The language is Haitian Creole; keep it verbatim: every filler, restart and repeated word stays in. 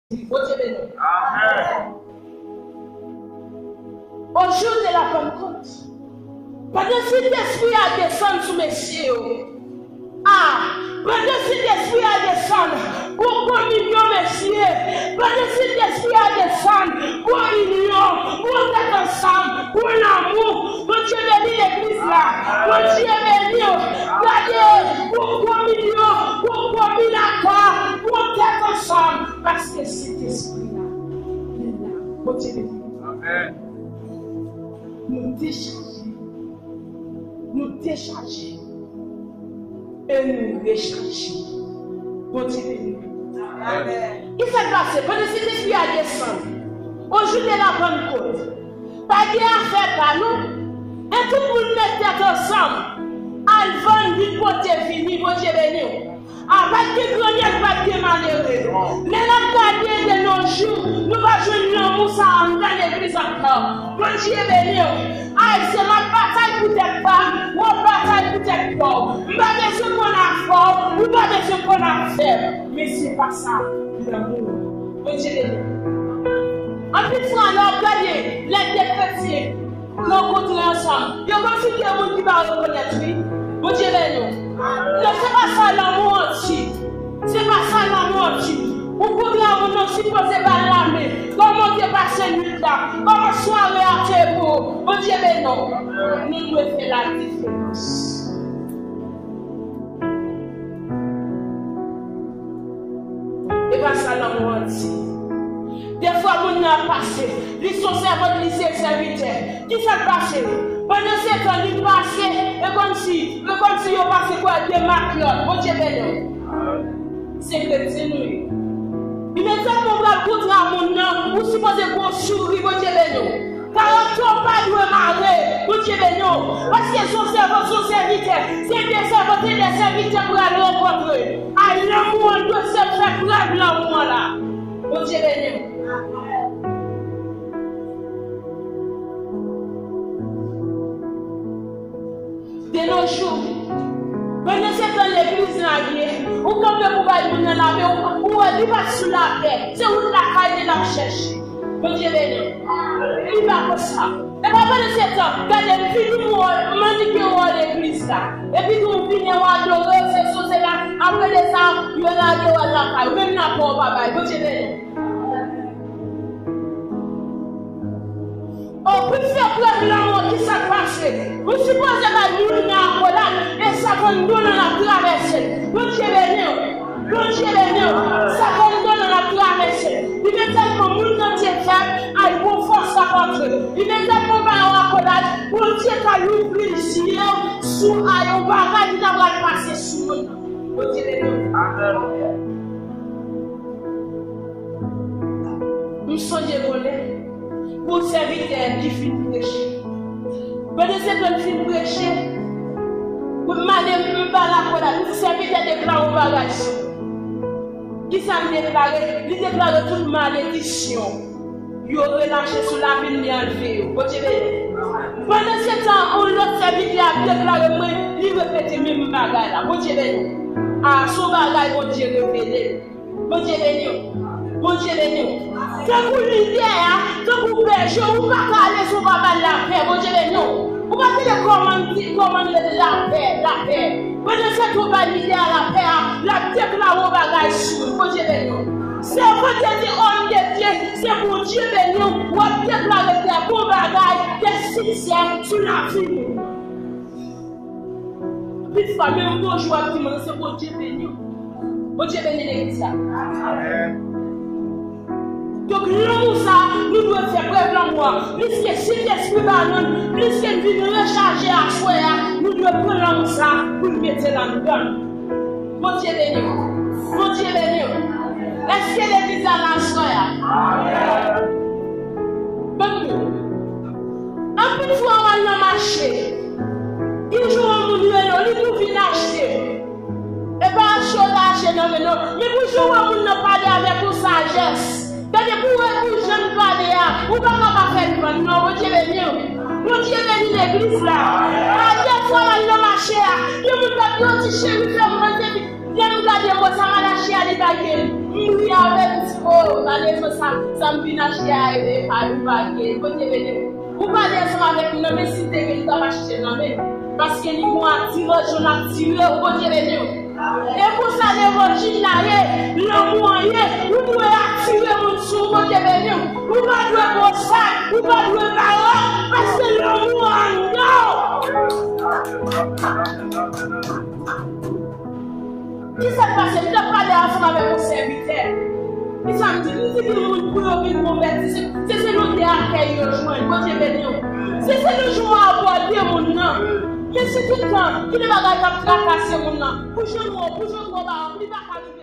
Bondye beni w. Amèn. Au jour de la Pentecôte, pandan Sentespri a desann sou mesye yo, a, pandan Sentespri a desann, gwo kominyon, mesye. Pandan Sentespri a desann, gwo inyon, gwo tèt ansanm, gwo lanmou. Bondye beni legliz la. Bondye beni w. Gade, gwo kominyon, gwo kominakò, gwo tèt ansanm. Paske Sentespri a, li la. Bondye beni w. Amèn. Nou dechaje. Nou dechaje. E nou rechaje. Bondye beni nou. Amèn. Kisa k pase? Pandan Sentespri a desann, au jour de la Pentecôte, pa gen afè pa nou. E tout moun met tèt ansanm, al vann vin pote vini. Bondye beni w. A, pa t gen grangèt, pa t gen malere. Lè n ap gade de nos jours, nou pa jwenn lanmou sa a anndan legliz ankò. Bondye beni w. Ayisyen, m ap batay pou tèt pa m, w ap batay pou tèt pa w. M pa bezwen konn afè w, ou pa bezwen konn afè m. Men se pa sa, lanmou. Bondye beni w. Anpil fwa, lè w ap gade, lè de kretyen rankontre ansanm, yo kòmsi de moun ki pa rekonèt, wi. Bondye beni w. Non, se pa sa lanmou an di. Se pa sa lanmou an di. Ou kontre a moun nan, sipoze ba l lamen. Kòman w te pase nwit la? Kòman sware a te ye pou ou? Bondye beni w. Nou dwe fè ladiferans. E pa sa lanmou an di. Defwa moun nan ap pase, li se yon sèvant, li se sèvitè. Kisa k pase? Pandansetan li pase, e kòmsi, e kòmsi yo pase kwè de maklòt. Bondye beni w. Se kretyen nou ye. Imedyatman w pral kontre a moun nan, ou sipoze gon souri. Bondye beni w. Karaktè w pa dwe mare. Bondye beni w. Paske se yon sèvant, se yon sèvitè. Se de sèvant, se de sèvitè pral rankontre. A, lanmou an dwe se fè prèv lanmou an la. Bondye beni w. De nos jours, pandansetan legliz lage, ou kanpe pou bay moun nan lapè, ou, ou wè li pa t sou lapè, se wout lakay li l ap chèche. Bondye beni w. Li pa konsa. E pa pandansetan, gade, m vini pou w, m annike w legliz la. Epi tou, m vini, w adore, se sou, se la. Apre de sa, yo lage w al lakay ou. Menm lapè w pa bay. Bondye beni w. O, pou fè prèv lanmou, kisa k pase? Ou sipoze bay moun nan akolad, e sa k anndan w nan ap travèse. Bondye beni w. Bondye beni w. Sa k anndan w nan ap travèse. Imedyatman moun nan te fèb, ay, gon fòs k ap antre. Imedyatman w bay yon akolad, Bondye ka louvri zye w sou, ay, yon bagay ki ta pral pase sou moun nan. Bondye beni w. Amèn. M sonje konnen pou sèvitè ki fin preche. Pandan se tan l fin preche, pou m ale m ba l akolad, m di sèvitè deklare yon bagay sou. Kisa l deklare? Li deklare tout maledisyon yo relache sou lavi l, li anlve yo. Bondye beni. Pandan se tan, yon lòt sèvitè ap deklare mwen, li repete menm bagay la. Bondye beni. A, se yon bagay Bondye revele. Bondye beni w. Bondye beni w. Tankou lidè a, tankou bèje, ou pa ka ale san w pa ba l lapè. Bondye beni w. Ou pa tande kòman l di, kòman l rele lapè, lapè. Pandan se tan w bay lidè a lapè a, l ap deklare yon bagay sou ou. Bondye beni w. Sèvant de Dye, òm de Dye, se Bondye beni w, w ap deklare de bon bagay, de siksè sou lavi moun. Anpil fwa, menm bonjou w ap di moun, se Bondye beni w. Bondye beni legliz la. Amèn. Donk, lanmou sa, nou dwe fè prèv lanmou an. Pliske Sentespri ba nou l, pliske n vin rechaje aswè a, nou dwe pran lanmou sa pou n mete l anndan nou. Bondye beni w. Bondye beni w. Èske legliz la la aswè a? Anpil fwa w al nan mache, gen jou yon moun rele w, li di w vin achte. E pa achte w ta achte nan men non. Men pou jan w wè moun nan pale avèk yon sajès. Gade pou w wè pou jan l pale a, ou pa ka pa fè l vann non. Bondye beni w. Bondye beni legliz la. A, dèfwa w al nan mache a, gen moun k ap di w ti cheri fè m vann, Lè m gade mo sa, m al achte a, li pa gen. M ri avè l, m di, o, malere sa, sa m vin achte a, e, e pa, li pa gen. Bondye beni w. Ou pale ansanm avèk moun nan, men si l te gen, li t ap achte l nan men l. Paske li gon atirans, yon atire w, Bondye beni w. E konsa levanjil la ye, lanmou an ye, ou dwe atire moun sou ou, Bondye beni w. Ou pa dwe gwo sak, ou pa dwe parèt, paske lanmou an anndan w. Kisa k pase? M t ap pale ansanm avèk yon sèvitè. Kisa m di? M di gen moun pou yo vin konvèti, se, se selon de akèy yo jwenn. Bondye beni w. Se selon jan w abòde moun nan. Men si tout tan, gen de bagay k ap trakase moun nan. Pou jwenn ou, pou jwenn ou, li pa ka rive.